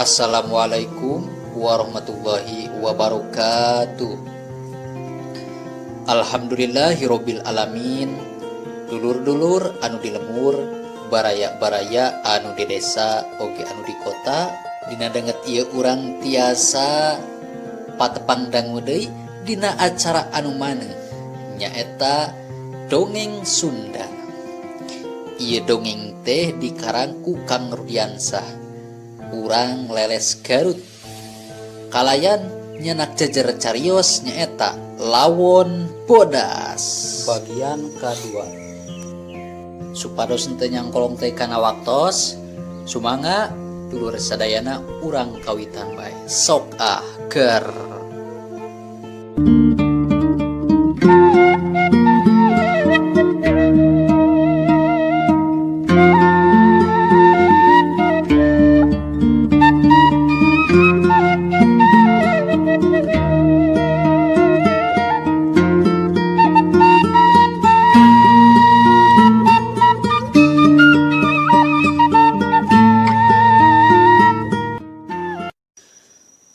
Assalamualaikum warahmatullahi wabarakatuh. Alhamdulillahirabbil alamin. Dulur-dulur anu di lemur, baraya-baraya anu di desa oge anu di kota, dina danget ieu urang tiasa patepang dangu deui dina acara anu maneh, nyaeta Dongeng Sunda. Ieu dongeng teh dikarang ku Kang Rudiansah, urang Leles Garut. Kalayan nyenak jejer carios nyaeta Lawon Bodas bagian kedua. Supados henteu nyangkolong teh kana waktos, sumangga dulur sadayana urang kawitan bae. Sok ah ger.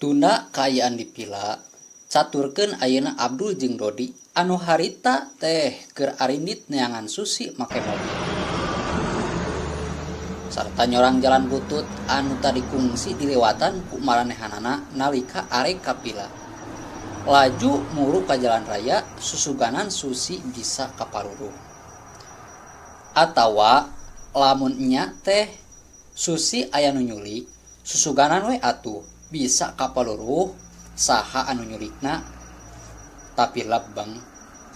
Tunda kaayaan di pila, caturkeun ayeuna Abdul jeung Dodi anu harita teh keur arindit neangan Susi make mobil. Sarta nyorang jalan butut anu tadi kungsi dilewatan ku maranehanana nalika arek ka pila. Laju muru ka jalan raya susuganan Susi bisa kaparuruh. Atawa lamun nya teh Susi aya nu nyulik, susuganan we atuh bisa kapaluruh saha anu nyulikna. Tapi lebeng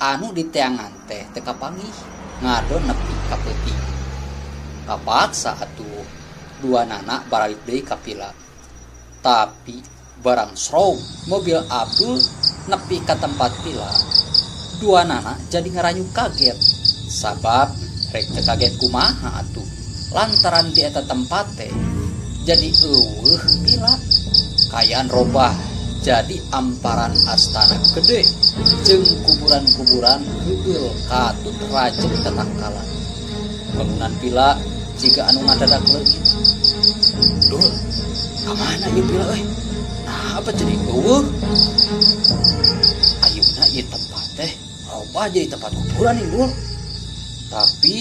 anu diteangan teh teu kapanggih ngadon nepi ka peuting. Kapaksa atuh dua nana baralik deui ka pila. Tapi barang srow mobil Abdul nepi ka tempat pila, dua nana jadi ngaranyu kaget. Sabab rek teu kaget kumaha atuh, lantaran di eta tempat teh jadi eueuh pila. Kayaan robah jadi amparan astana gede jeung kuburan-kuburan heueul katut rajeg tatangkalan. Bangunan pila jiga anu ngadadak leungit. Dul, ka mana ieu pila euy? Nah, apa jadi eueuh? Ayeuna ieu tempat teh robah jadi tempat kuburan ieu, Dul. Tapi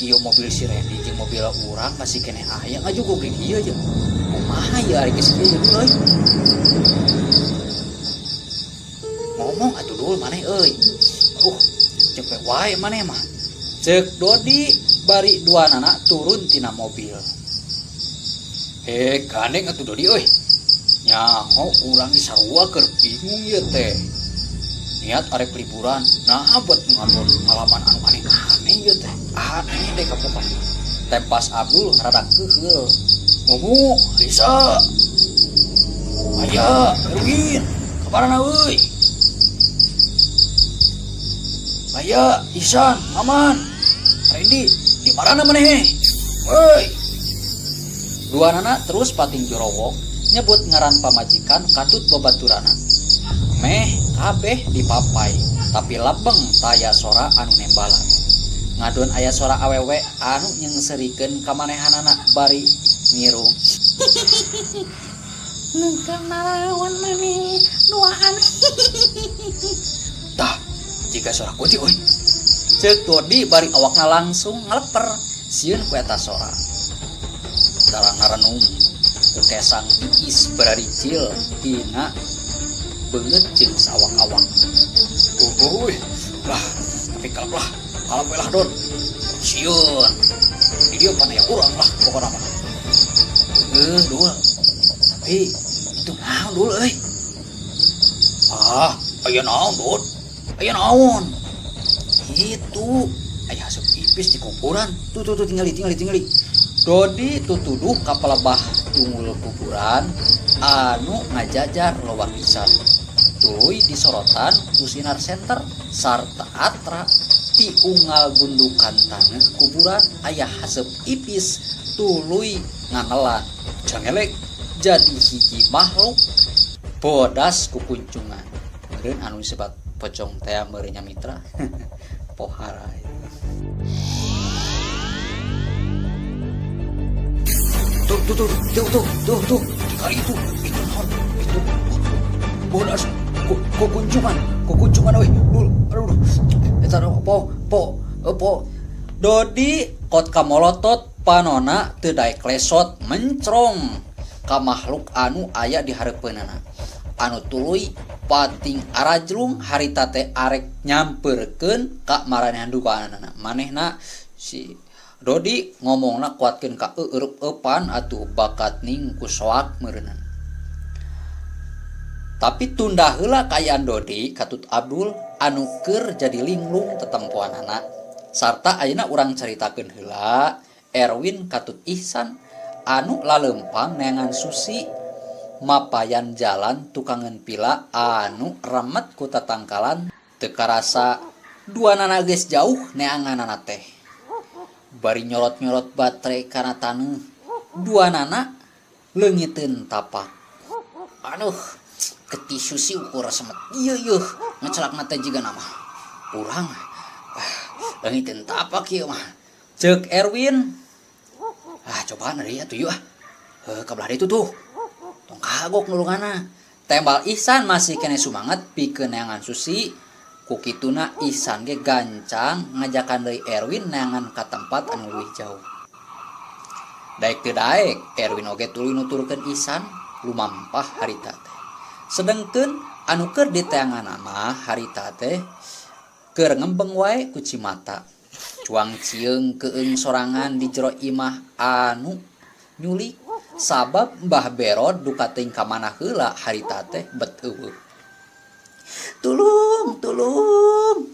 ieu mobil si Randy jeung mobil urang masih keneh aya ngajuguk di dieu aja. Kumaha ya ari geus kieu Dul euy? Ngomong atuh Dul maneh euy. Aduh, cepet wae maneh mah. Ceuk Dodi bari duanana turun tina mobil. Gandeng atuh Dodi euy. Nyaho urang di sarua keur bingung ieu teh. Niat arek liburan, nah buat ngadon pengalaman anu aneh-aneh ieu teh. Aneh deh kapokan. Tempas Abdul rada keuheul. Mumu, Lisa. Aya, Erwin. Kabarana euy? Aya, Isan, Maman. Randy, di marana maneh? Woi. Duanana terus pating jorowok nyebut ngaran pamajikan katut babaturana. Meh kabeh dipapai, tapi lebeng taya sora anu nembalan. Ngadon aya sora awewe anu nyengserikeun kamanehanana bari ngirung. Nengkeun narawan maneh duaan. Tah, jika sora kunti euy. Ceuk Dodi bari awakna langsung ngaleper sieun ku eta sora. Tara ngarenung ku kesang tiis bararicil tina beungeut jeung sawak-awak. Uhuy, lah, tapi kalep lah, kalep we lah Don. Sieun. Di dieu pan aya urang lah pokona mah. Dul. Tapi itu naon Dul euy? Ah, aya naon Don? Aya naon? Itu aya asup ipis di kuburan. Tuh tuh tuh tingali tingali tingali. Dodi tutuduh ka palebah tunggul kuburan anu ngajajar loba pisan. Tuluy disorotan ku sinar senter sarta atra ti unggal gundukan taneuh kuburan aya haseup ipis tuluy nganelan. Jangelek jadi hiji makhluk bodas kukuncungan. Meureun anu disebat pocong teh meureun nya mitra. Pohara itu. Tuh, Tuh tuh tuh tuh tuh tuh kali itu itu naon itu bodas kukunjungan kukunjungan euy dul aduh eta po po po Dodi kot kamolotot panona teu daek lesot mencrong ka makhluk anu aya di hareupeunana anu tuluy pating arajlung harita teh arek nyamperkeun ka maranehan dukaanana manehna si Dodi ngomongna kuatkeun ka eueup-eupan atuh bakat ning ku soak meureunna. Tapi tunda heula kaayaan Dodi katut Abdul anu keur jadi linglung tetempoanana. Sarta ayeuna urang caritakeun heula Erwin katut Ihsan anu lalempang neangan Susi mapayan jalan tukangeun pila anu remet ku tatangkalan teu karasa duanana geus jauh neanganana teh. Bari nyorot-nyorot baterai kana taneuh duanana leungiteun tapak. Aduh, getih Susi ukur semet. Ieu yeuh ngecelakna teh jiga nama. Urang leungiteun tapak ieu mah. Ceuk Erwin. Ah, cobaan deui atuh yeuh ah. Heuh, ka belah ditu tuh. Tong kagok nulunganna. Tembal Ihsan masih kene sumanget pikeun neangan Susi. Ku kituna Ihsan ge gancang ngajakan deui Erwin neangan ka tempat anu leuwih jauh. Daek teu daek, Erwin oge tuluy nuturkeun Ihsan lumampah harita teh. Sedengkeun anu keur diteanganna mah harita teh keur ngembeng wae ku cimata. Cuang cieung keung sorangan di jero imah anu nyulik sabab Mbah Berod duka teuing ka mana heula harita teh bet eueuh. Tulung, tulung.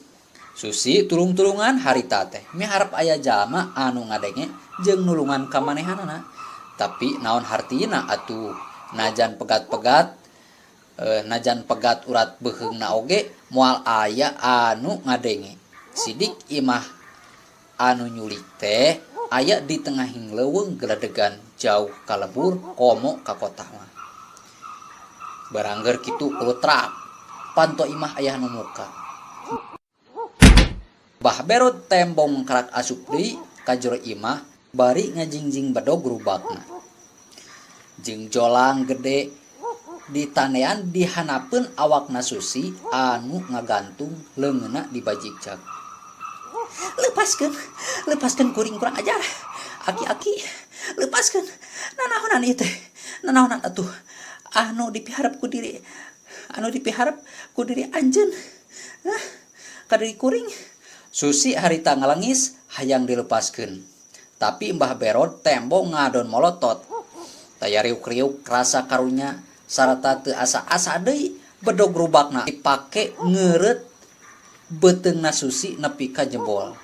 Susi tulung-tulungan harita teh miharep aya jalma anu ngadenge jeung nulungan ka manehanana. Tapi naon hartina atuh najan pegat-pegat najan pegat urat beuheungna oge moal aya anu ngadenge. Sidik imah anu nyulik teh aya di tengahing leuweung geledegan jauh ka lebur komo ka kota mah. Barangger kitu kulutrak panto imah ayah nu muka. Bah Berod tembong karak asup deui ka jero imah bari ngajingjing bedog rubakna. Jeung jolang gede ditanean dihanapeun awakna Susi anu ngagantung leungeunna di bajigjag. Lepaskeun, lepaskeun kuring kurang ajar. Aki-aki, lepaskeun. Nanaonan ieu teh? Nanaonan atuh? Anu dipiharep ku diri, anu dipiharep ku diri anjeun. Hah? Ka diri kuring. Susi harita ngalengis hayang dilepaskeun. Tapi Mbah Berod tembong ngadon molotot. Taya riuk-riuk rasa karunya sarta teu asa-asa deui bedog rubakna dipake ngeureut beuteungna Susi nepi ka jebol.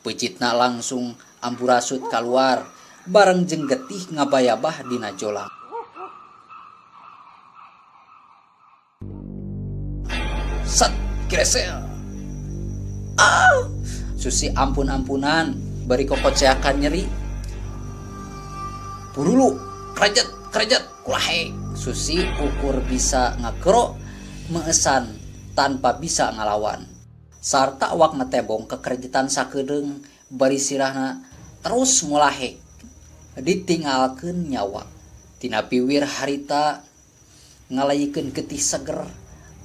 Peucitna langsung amburasut kaluar bareng jeung getih ngabayabah dina jolang. Sat kresel. Ah! Susi ampun-ampunan bari kokoceakan nyeri. Purulu krejet krejet kulahe. Susi ukur bisa ngakro meesan tanpa bisa ngalawan. Sarta awakna tembong kekerjetan sakedeung bari sirahna terus mulahe ditinggalkeun nyawa. Tina piwir harita ngalayikeun getih seger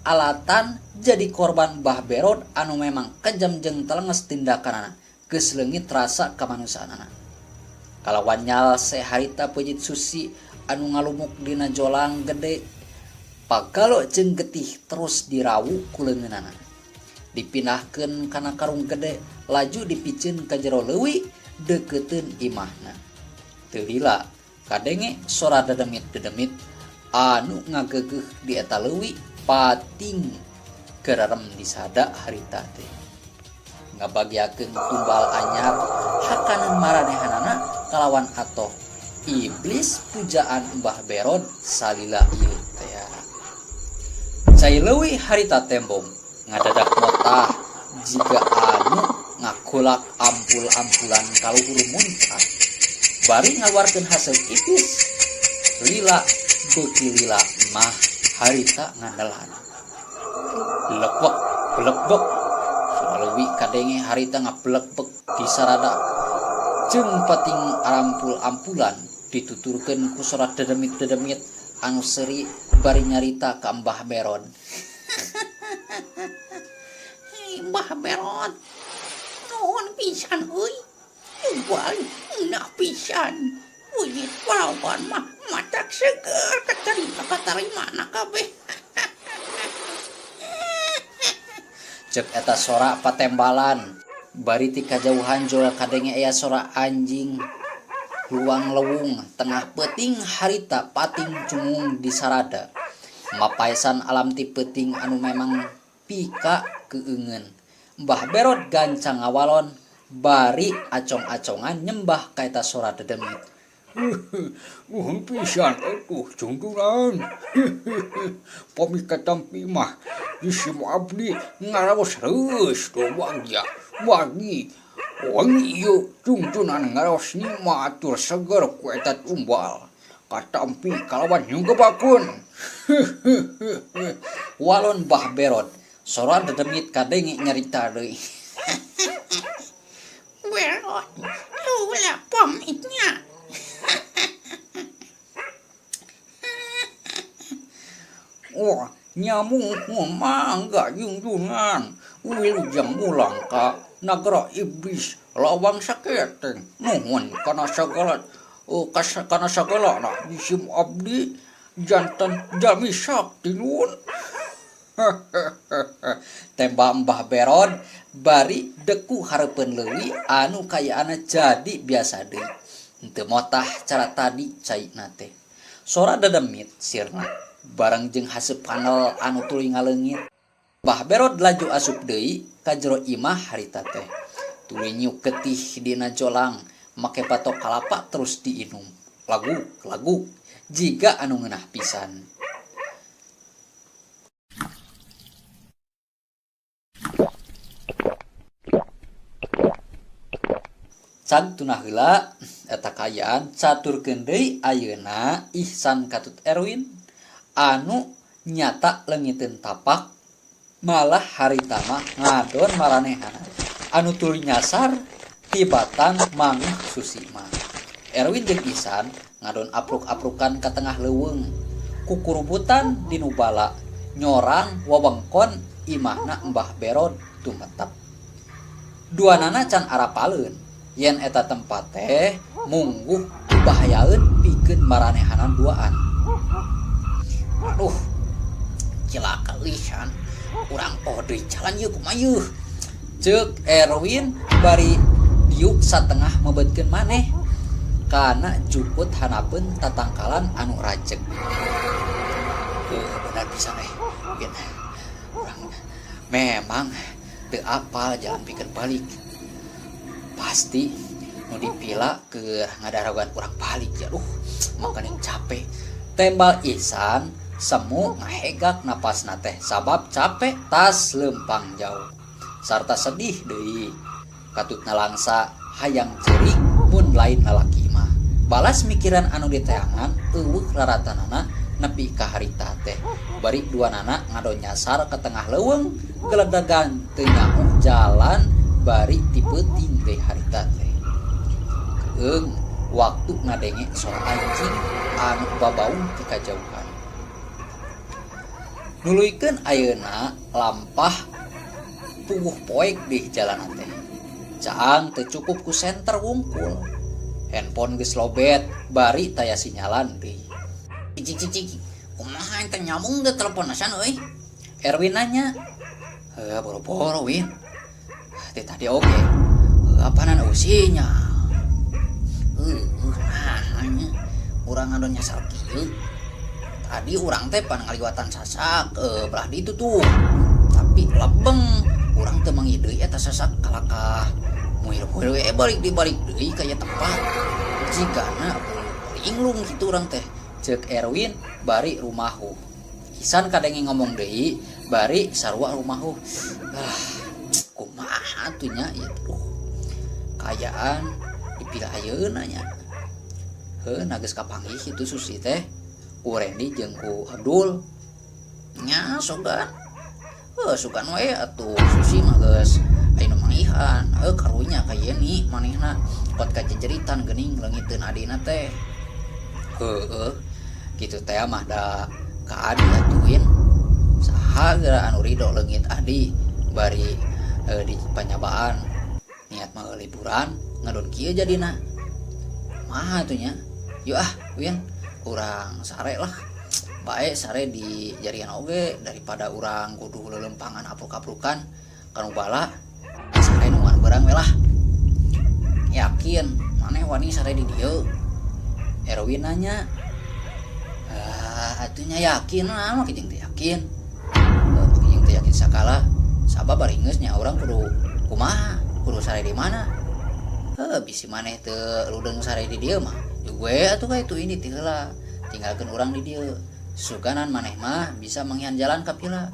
alatan jadi korban Mbah Berod anu memang kejam jeung telenges tindakanana geus leungit rasa kamanusaanana. Kalawan nyalse harita peujit Susi anu ngalumuk dina jolang gede pagalo jeung getih terus dirawu ku leungeunana. Dipindahkeun kana karung gede laju dipiceun ka jero leuwi deukeuteuun imahna. Teu lila kadenge sora dedemit-dedemit anu ngagegeuh di eta leuwi pating kererem disada harita teh. Ngabagiakeun tumbal anyar hakaneun maranehanana kalawan atoh iblis pujaan Mbah Berod salila ieu teh. Cai leuwih harita tembong ngadadak motah jiga anu ngakulak ampul-ampulan kaluhur muncrat. Bari ngaluarkeun hasil ipis lila beuki lila mah harita ngandelan. Blekbek blekbek leuwih kadenge harita ngablekbek di sarada jeung pating arampul-ampulan Dituturkeun ku sora dedemit-dedemit anu seuri bari nyarita ka Mbah Berod. Hei, Mbah Berod, nuhun pisan euy. Jual nah pisan. Wujud palawan mah matak seger katarima katarima na kabeh. Cek eta sora patembalan. Bari ti kajauhan jol kadenge aya sora anjing luang lewung tengah peuting harita pating cungung di sarada. Mapaisan alam ti peuting anu memang pika keungeun. Mbah Berod gancang ngawalon bari acong-acongan nyembah ka eta sora dedemit. Nuhun pisan atuh jungduran. Pami katampi mah disim abdi ngaraos reus doang ya. Wagi wangi ieu jungjunan ngaraos nyima atur seger ku eta tumbal. Katampi kalawan nyunggebakeun. Walon Mbah Berod sora dedemit kadenge nyarita deui. Berod, ulah pamitnya. Wah, nyamung mangga jungjungan. Wilujeng mulang ka nagara iblis lawang saketeng. Nuhun kana sagala kana sagala na jisim abdi jantan jami sakti nuhun. Tembak Mbah Berod bari deku hareupeun leuwi anu kayaana jadi biasa deui. Henteu motah cara tadi caina teh. Sora dedemit sirna bareng jeung haseup panel anu tuluy ngaleungit. Mbah Berod laju asup deui ka jero imah harita teh. Tuluy nyiuk getih dina jolang make batok kalapa terus diinum. Laguk laguk jiga anu ngeunah pisan. Cag tunah heula eta kaayaan caturkeun deui ayeuna Ihsan katut Erwin anu nyata leungiteun tapak malah harita mah ngadon maranehana anu tuluy nyasar tibatan mangih Susima. Erwin jeung Ihsan ngadon apruk-aprukan ka tengah leuweung kukurubutan di nu bala nyorang wewengkon imahna Mbah Berod tumetep. Duanana can arapaleun yen eta tempat teh mungguh bahayaeun pikeun maranehanan duaan. Aduh, cilaka euy San. Urang poho deui jalan ieu kumaha ieu. Ceuk Erwin bari diuk satengah mebetkeun maneh kana jukut hanapeun tatangkalan anu rajeg. Benar pisan euy. Win. Urang memang teu apal jalan pikeun balik. Pasti nu dipila keur ngadaragan urang balik ya. Duh, makaning capek. Tembal Ihsan semu ngahegak napasna teh sabab capek tas lempang jauh sarta sedih deui. Katutna langsa hayang ceurik mun lain lalaki mah. Balas mikiran anu diteangan eueuh raratanana nepi ka harita teh. Bari duanana ngadon nyasar ke tengah leuweung geledegan teu nyaho jalan bari ti peuting deui harita teh. Keung waktu ngadenge sora anjing anu babaung ti kajauhan. Nuluykeun ayeuna lampah puguh poek di jalanan teh. Caang teu cukup ku senter wungkul. Handphone geus lobet bari taya sinyalan deui. Cik cik cik, kumaha ente nyambung teu telepon San euy? Erwin nanya. Heuh, boro-boro Win. Teh tadi oge. Apanan eusinya? Nah, nya urang ngadon nyasar kieu. Tadi urang teh pan ngaliwatan sasak belah ditu tuh. Tapi lebeng urang teu manggih deui eta sasak kalakah. Muir-muir we balik dibalik deui ka ieu tempat. Jigana inglung kitu urang teh. Ceuk Erwin bari rumahu. Ihsan kadenge ngomong deui bari sarua rumahu. Ah, kumaha atuh nya ieu tuh. Kaayaan dipila ayeuna nya. Heuh, geus kapanggih kitu Susi teh. Ku Randy jeung ku Abdul. Nya sugan. Heuh, sugan we atuh Susi mah geus aya nu manggihan. Heuh, karunya ka Yeni manehna kot kajejeritan geuning leungiteun adina teh. Heueuh kitu teh mah da ka Adi atuin. Saha geura anu ridho leungit Adi bari di panyabaan niat mah liburan ngadon kieu jadina. Mah atuh nya. Yuk ah Win, urang sare lah. Bae sare di jarian oge daripada urang kudu lelempangan apruk-aprukan kanu bala. Sare nungguan beurang we lah. Yakin maneh wani sare di dieu? Erwin nanya. Ah, atuh nya yakin lah, mah kijing teh yakin. Kijing teh yakin sakala. Sabab bari geus nya urang kudu kumaha, kudu sare di mana? Heuh, bisi maneh teu ludeung sare di dieu mah. Gue atuh ka itu ini teh heula. Tinggalkeun urang di dieu. Suganan maneh mah bisa manggihan jalan ka pila.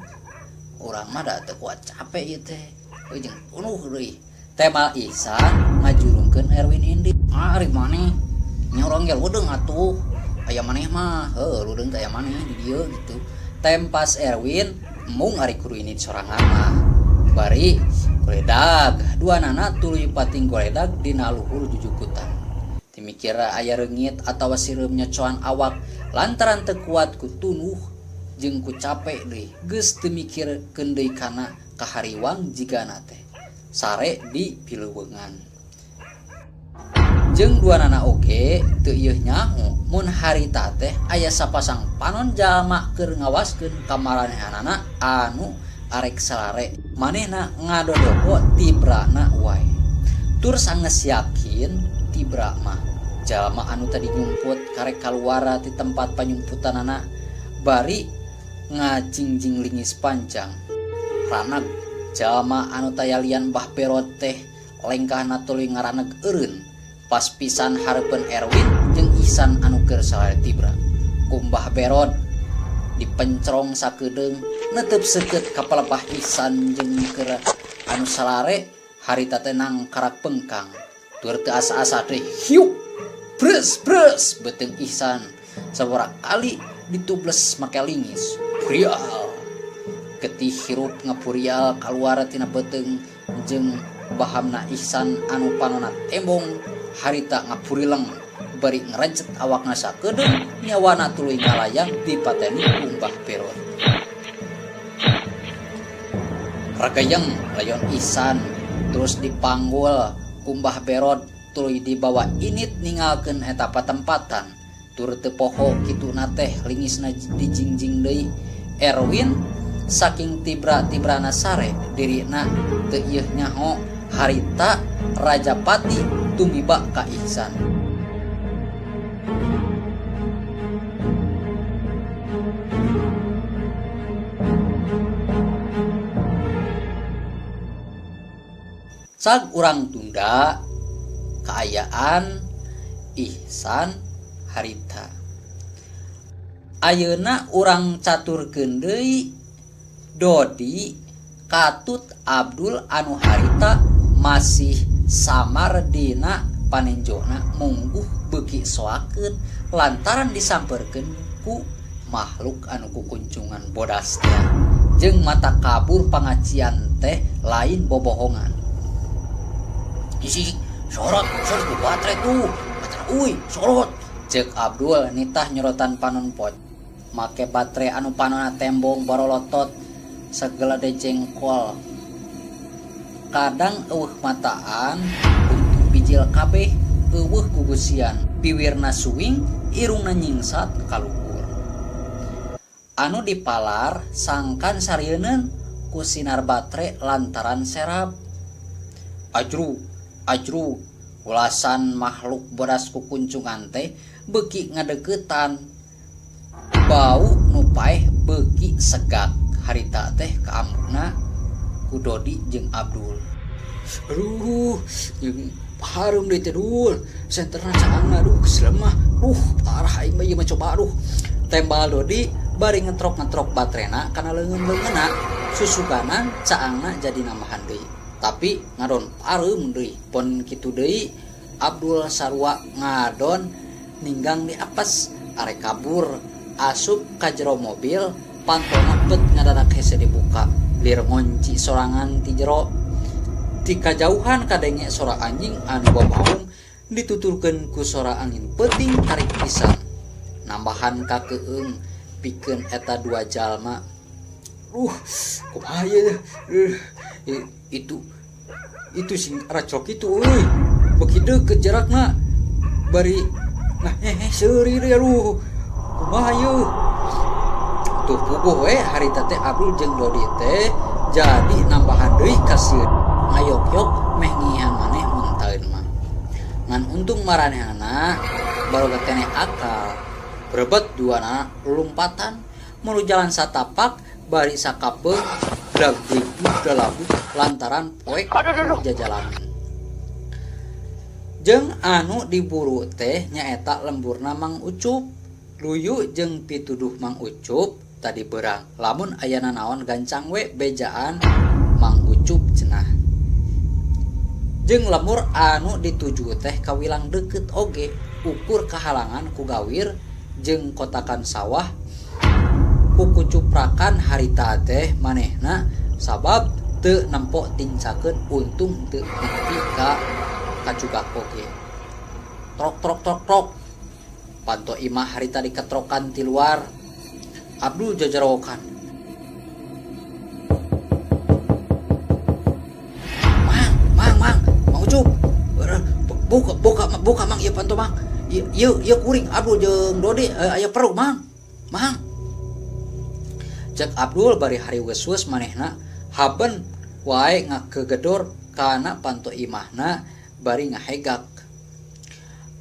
Urang mah da teu kuat capek ieu teh. Euy jeung unuh deui. Temal Ihsan ngajurungkeun Erwin indi. Ah, ari maneh nya urang ge ludeung atuh. Aya maneh mah, heuh ludeung teh aya maneh di dieu gitu. Tempas Erwin mung ari kudu ini sorangan mah. Bari goledag, dua nana tuluy pating goledag dina luhur jujukutan. Timikira aya reungit atawa sireum nyocoan awak lantaran teu kuat ku tunuh jeung ku capek deui. Geus teu mikirkeun deui kana kahariwang jigana teh. Sare di pileuweungan. Jeung dua nana oge teu ieuh nyaho mun harita teh aya sapasang panon jalma keur ngawaskeun ka maranehanana anu arek salare. Manehna ngadodoko tibrana wae. Tur sanggeus yakin tibra mah jalma anu tadi nyumput karek kaluara ti tempat panyumputanana bari ngajingjing lingis panjang. Raneg jalma anu tayalian Bah Berot teh lengkahna tuluy ngaraneg eureun. Pas pisan hareupeun Erwin jeung Ihsan anu keur salare tibra. Ku Mbah Berot dipencrong sakedeung netep seukeut ka palebah Ihsan jeung keur anu salare harita teh nangkarak pengkang. Tur teu asa-asa teh hiuk bres bres beuteung Ihsan sabaraha kali ditubles make lingis. Purial getih hirup ngapurial kaluar tina beuteung jeung bahamna Ihsan anu panona tembong harita ngapurileng bari ngrejet awakna sakedeung nyawana tuluy ngalayang dipateni ku Mbah Berot. Ragayeng layon Ihsan terus dipanggul ku Mbah Berot tuluy dibawa init ninggalkeun eta patempatan. Tur teu poho kituna teh lingisna dijingjing deui. Erwin saking tibra-tibrana sare dirina teu ieuh nyaho harita Rajapati tumiba ka Ihsan. Cag urang tunda kaayaan Ihsan harita. Ayeuna urang caturkeun deui Dodi katut Abdul anu harita masih samar dina panenjona mungguh beuki soakeun lantaran disamperkeun ku makhluk anu kukuncungan bodas teh jeung mata kabur pangacian teh lain bobohongan. Isi sorot sorot ku baterai tuh baterai uy sorot ceuk Abdul nitah nyorotan panon pot make baterai anu panona tembong barolotot segala de jengkol. Kadang eueuh mataan untuk bijil kabeh eueuh gugusian piwirna suwing irungna nyingsat kaluhur. Anu dipalar sangkan sarieun ku sinar batre lantaran serap. Ajrug ajrug ulasan makhluk bodas kukuncungan teh beuki ngadeukeutan. Bau nu paeh beuki segak harita teh kaambuna ku Dodi jeung Abdul. Aduh, jeung harum deui teh dul. Senterna caangna aduh kesel mah. Duh, parah aing mah ieu mah coba aduh. Tembal Dodi bari ngetrok-ngetrok baterena kana leungeun-leungeunna susukanan caangna jadi nambahan deui. Tapi ngadon pareum deui. Pon kitu deui Abdul sarua ngadon ninggang di apes arek kabur asup ka jero mobil pantona bet ngadadak hese dibuka. Lir ngonci sorangan ti jero. Ti kajauhan kadenge sora anjing anu babaung dituturkeun ku sora angin peuting tarik pisan. Nambahan kakeung pikeun eta dua jalma. Kumaha ieu teh? Itu sing racok itu euy. Beuki deukeut jarakna. Bari nah seuri deui aduh. Kumaha ieu? Tuh puguh we harita teh Abdul jeung Dodi teh jadi nambahan deui kasieun. Ngayok-yok meh ngihan maneh muntaeun mah. Ngan untung maranehna baroga keneh akal. Berebet duana lompatan mulu jalan satapak bari sakapeung drag-drigdug dalabu lantaran poek jajalanan. Jeung anu diburu teh nyaeta lemburna Mang Ucup. Luyu jeung pituduh Mang Ucup tadi berang. Lamun ayana naon gancang we bejaan Mang Ucup cenah. Jeung lemur anu dituju teh kawilang deukeut oge ukur kahalangan ku gawir jeung kotakan sawah ku kucuprakan harita teh manehna sabab teu nempo tincakeun untung teu nepi ka kacugak oge. Trok trok trok trok. Panto imah harita diketrokan ti luar. Abdul jajarokan. Mang, mang, mang, Mang Ucup. Buka, buka, buka mang ieu panto mang. Ieu ieu kuring Abdul jeung Dodi aya perlu mang. Mang. Cek Abdul bari hariweus-weus manehna haben wae ngakegedor kana panto imahna bari ngahegak.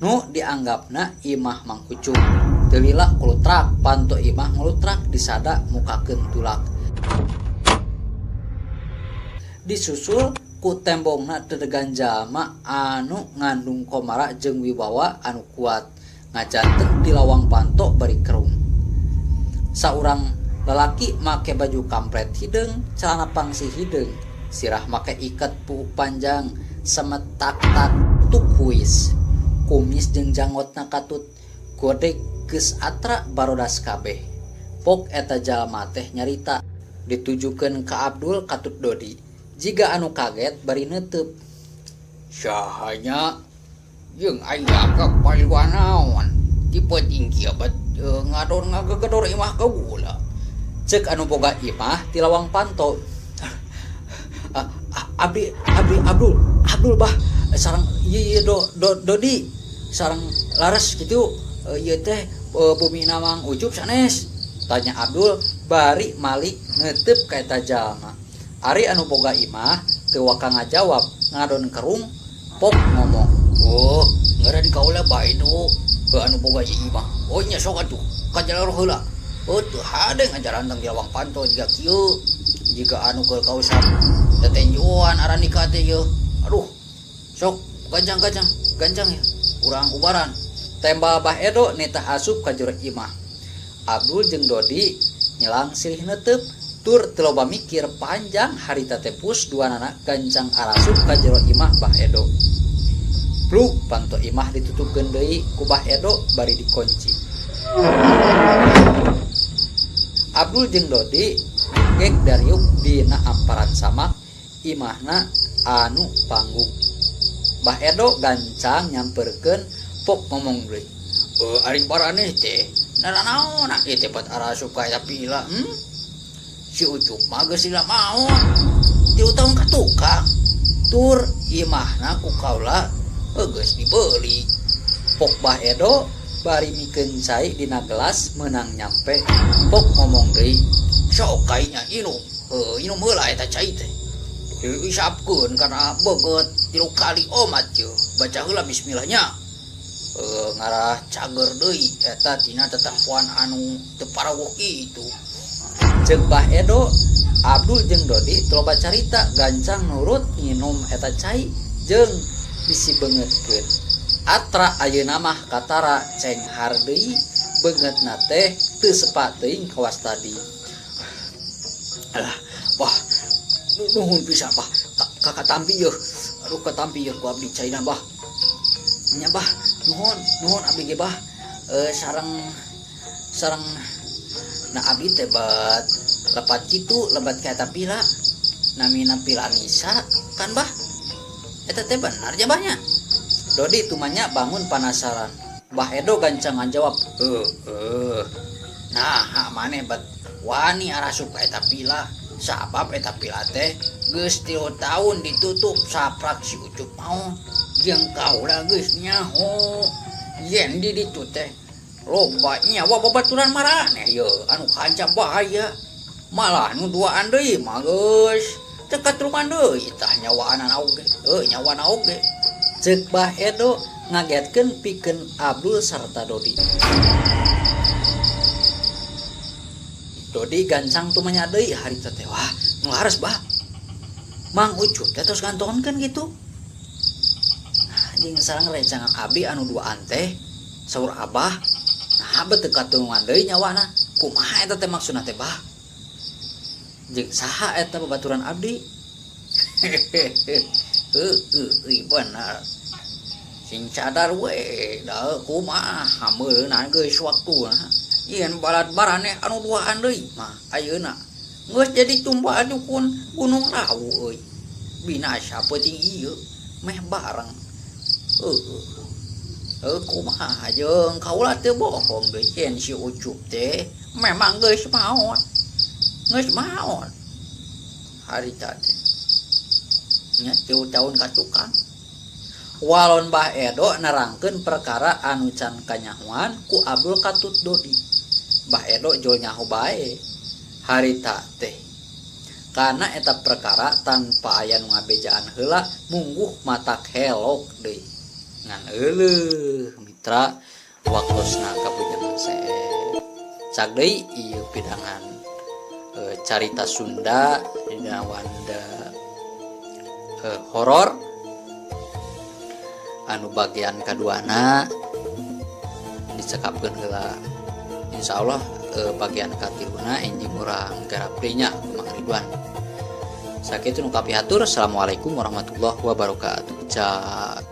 Nu dianggapna imah Mang Ucup. Teu lila kulutrak panto imah ngelutrak disada mukakeun tulak. Disusul ku tembongna dedegan jalma anu ngandung komara jeung wibawa anu kuat ngajanten di lawang panto bari kerung. Saurang lalaki make baju kampret hideung, celana pangsi hideung, sirah make iket puuk panjang semetak-tak tukuis. Kumis jeung janggotna katut godeg geus atra barodas kabeh. Pok eta jalma teh nyarita ditujukeun ka Abdul katut Dodi. Jiga anu kaget bari neuteub. Sahanya jeung aya kapaluan naon tipe tinggi abad ngador ngagegedor imah kaula. Cek anu boga imah ti lawang panto. Abdi abdi Abdul Abdul bah sareng ieu do, do Dodi sareng laras kitu ieu teh bumi Mang Ucup sanes. Tanya Abdul bari malik neuteub ka eta jalma. Ari anu boga imah teu waka ngajawab ngadon kerung pok ngomong. Oh, ngaran kaula bae do anu boga imah. Oh nya sok atuh ka jalur heula. Oh teu hade ngajaran tang di lawang panto jiga kieu. Jiga anu keur kausap tetenjoan aranika teh ieu. Aduh. Sok gancang-gancang, gancang ya. Urang ubaran. Tembal Bah Edo nitah asup ka jero imah. Abdul jeung Dodi nyelang silih neuteub tur teu loba mikir panjang harita teh pus duanana gancang arasup ka jero imah Bah Edo. Pluk panto imah ditutupkeun deui ku Bah Edo bari dikunci. Abdul jeung Dodi gek dariuk dina amparan samak imahna anu panggung. Bah Edo gancang nyamperkeun pok ngomong deui. Ari baraneh teh naranaon ieu teh pat arasup ka eta pila. Si Ucup mah geus lila maot. 3 tahun ka tukang. Tur imahna ku kaula geus dibeli. Pok Bah Edo bari mikeun cai dina gelas meunang nyampe. Pok ngomong deui. Sok kainya inum. Inum heula eta cai teh. Diisapkeun kana beungeut 3 kali omat yeuh. Baca heula bismillahnya. Ngarah cager deui eta tina tetempoan anu teu parawoh kitu. Ceuk Bah Edo, Abdul jeung Dodi teu loba carita gancang nurut nginum eta cai jeung bisi beungeutkeun. Atra ayeuna mah katara cenghar deui beungeutna teh teu sepa teuing kawas tadi. Alah, wah, nuhun pisan bah. Katampi yeuh. Aduh katampi yeuh ku abdi caina bah. Nya bah, nuhun, nuhun abdi ge bah. Sareng sareng nah abdi teh bat lepat kitu lebat ka eta pila. Namina pila Nisa kan bah. Eta teh benar ja bah nya. Dodi tumanya bangun panasaran. Bah Edo gancang ngajawab, "Heueuh. Nah, maneh bet wani arasup ka eta pila. Sabab eta pila teh geus 3 tahun ditutup saprak si Ucup maot. Jeung kaula geus nyaho yen di ditu teh loba nyawa babaturan maraneh ye anu kancam bahaya. Malah nu duaan deui mah geus teu katruman deui tah nyawaanana oge. Heuh, nyawana oge." Ceuk Bah Edo ngagetkeun pikeun Abdul sarta Dodi. Dodi gancang tumanya deui harita teh. Wah, nu laras bah. Mang Ucup teh tos gantonkeun kitu. Jeung sareng rencangan abdi anu duaan teh saur Abah. Nah, bet teu katulungan deui nyawana. Kumaha eta teh maksudna teh bah? Jeung saha eta babaturan abdi? Heueuh, bener. Sing sadar we, da kumaha meureunna geus waktuna. Yen balad maraneh anu duaan deui mah ayeuna geus jadi tumbal dukun Gunung Lawu euy. Binasa peuting ieu meh bareng. Heueuh. Heuh kumaha jeung kaula teu bohong deui yen si Ucup teh memang geus maot. Geus maot. Harita teh. Nya 3 tahun ka tukang. Walon Bah Edo nerangkeun perkara anu can kanyahoan ku Abdul katut Dodi. Bah Edo jol nyaho bae harita teh. Karena eta perkara tanpa aya nu ngabejaan heula mungguh matak helok deui. Ngan euleuh mitra waktosna kapujangan seep. Cak deui ieu pidangan carita Sunda dina wanda horor anu bagian kaduana dicekapkeun heula. Insyaallah bagian katiluna enjing urang garap deui nya ku Mang Ridwan. Sakitu nu kapihatur. Assalamualaikum warahmatullahi wabarakatuh. Cak.